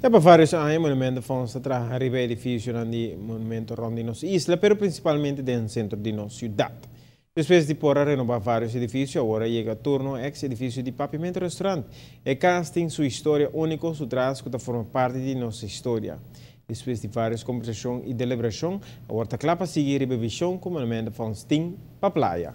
Ya pa varios aña Monumentenfonds ta traha riba edificionan di monumento rond di nos isla, pero principalmente den centro di nos ciudad. Despues di por a renoba varios edificio, awor a yega turno ex edificio di Papiamento Restaurant. E cas tin su historia unico su tras cu ta forma parti di nos historia. Despues di varios conversacion y deliberacion, awor ta cla pa sigui riba e vision cu Monumentenfonds tin pa Playa.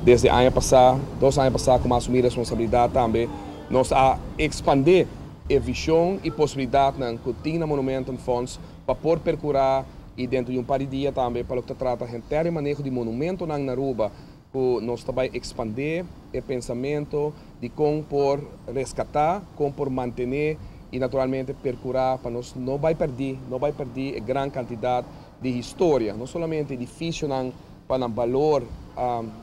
Desde aña pasá, dos aña pasá ku mi a asumí responsabilidat tambe, nos a ekspandé e vishon i posibilidatnan ku tin na Monumentenfonds pa por perkurá i dentro di un par di dia tambe pa loke ta trata henter e maneho di monumentonan na Aruba ku nos ta bai ekspandé e pensamentu di kon por reskatá, kon por mantené i naturalmente perkurá pa nos no bai pèrdí, no bai pèrdí e gran kantidat di historia, no solamente edifisionan pa nan balor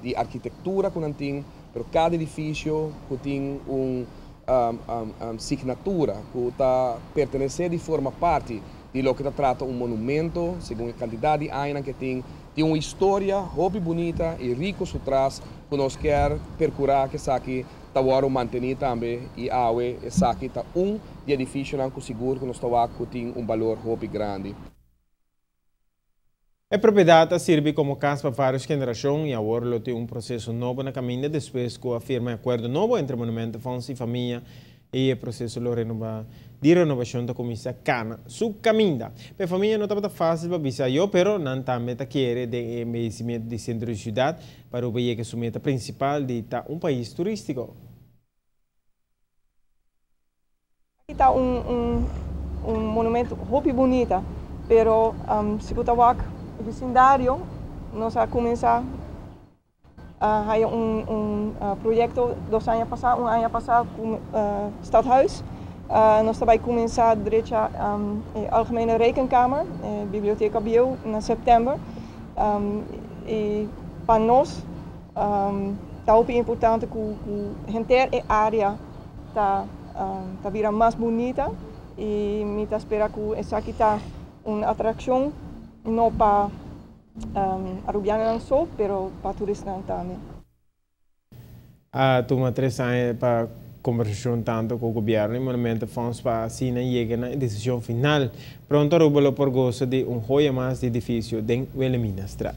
di arkitektura ku nan tin, pero kada edifisio ku tin un signatura ku ta pertenesé di forma parti di loke ta trata un monumento, segun e kantidat di añanan ku e tin, tin un historia hopi bunita i riku su tras ku nos kier perkurá ku esaki ta wòrdu mantení tambe i awe esaki ta un di edifisionan ku sigur ku nos ta wak ku tin un balor hopi grandi. E propiedat a sirbi komo kas pa vários generashon i awor lo tin un proseso nobo na kaminda despues ku a firma e akuerdo nobo entre Monumentenfonds i famia i e proseso lo renoba di renobashon ta kuminsá kana su kaminda. Pa e famia no tabata fásil pa bisa ayo pero nan tambe ta kere den e embeyesimentu di sentro di siudat pa Aruba yega su meta prinsipal di ta un pais turístiko. Aki ta un un monumento hopi bunita, pero si bo ta wak e vecindario nos a cuminsa haya un un proyecto dos aña pasa, un aña pasa cu Stadhuis. Nos ta bay cuminsa drecha e Algemene Rekenkamer, e biblioteca bieu na september y pa nos ta hopi importante cu henter e area ta ta bira mas bunita y mi ta spera cu esaki ta un atraccion no pa Arubianonan so pero pa turistanan tambe. A tuma tres aña pa conversacion tanto cu Gobierno y Monumentenfonds pa asina yega na e decision final. Pronto Aruba lo por goza di un joya mas di edificio den Wilhelminastraat.